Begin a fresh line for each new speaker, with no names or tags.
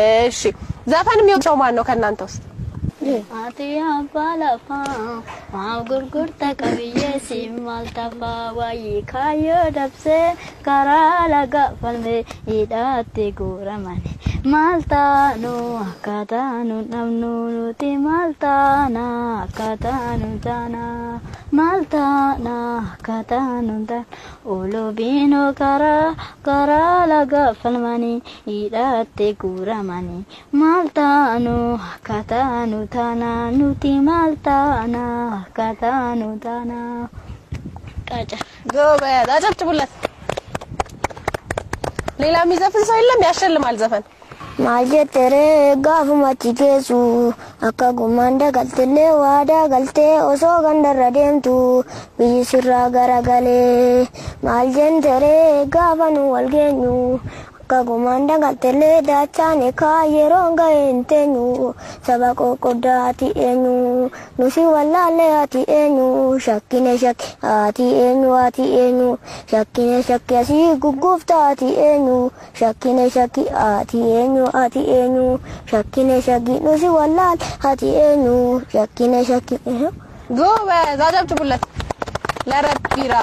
እሺ ዘፈን የሚወድ ሰው ማን ነው ከእናንተ ውስጥ?
Ati abbaa lafaa maaf gurgurta qabiyyee siin maal tafaa waayee kaayyoo dabsee karaa laga falmee hidhaatti guuramani maal taanu akka taanu dhabnu nuti maal taana akka taanu taana maal taana akka taanu taana olobiinoo karaa karaa laga falmanii hidhaatti guuramani maal taanu akka taanu taana nuti maal taana akka taanu taana. ቃጫ
ጎበዝ፣ አጨብጭቡለት። ሌላ የሚዘፍን ሰው የለም? ያሸልማል ዘፈን።
Maal jetteree gaafuma achi geessu akka gumaan dagaltillee waadaa galtee osoo gandarra deemtu biyyi sirraa garagalee. Maal jetteree gaafa nu wal geenyu akka gumaan dagaltillee daachaan ekaa yeroon ga'e hin teenyu saba qoqqoddaa ati eenyu nusi wallaallee ati eenyu shakkine shakki ati eenyu ati eenyu shakkine shakki asii gugguufta ati eenyu shakkine shakki ati eenyu ati eenyu shakkine shakki nusi wallaal ati eenyu shakkine shakki.
ጎበዝ፣ አጨብጭቡለት ለረቢራ።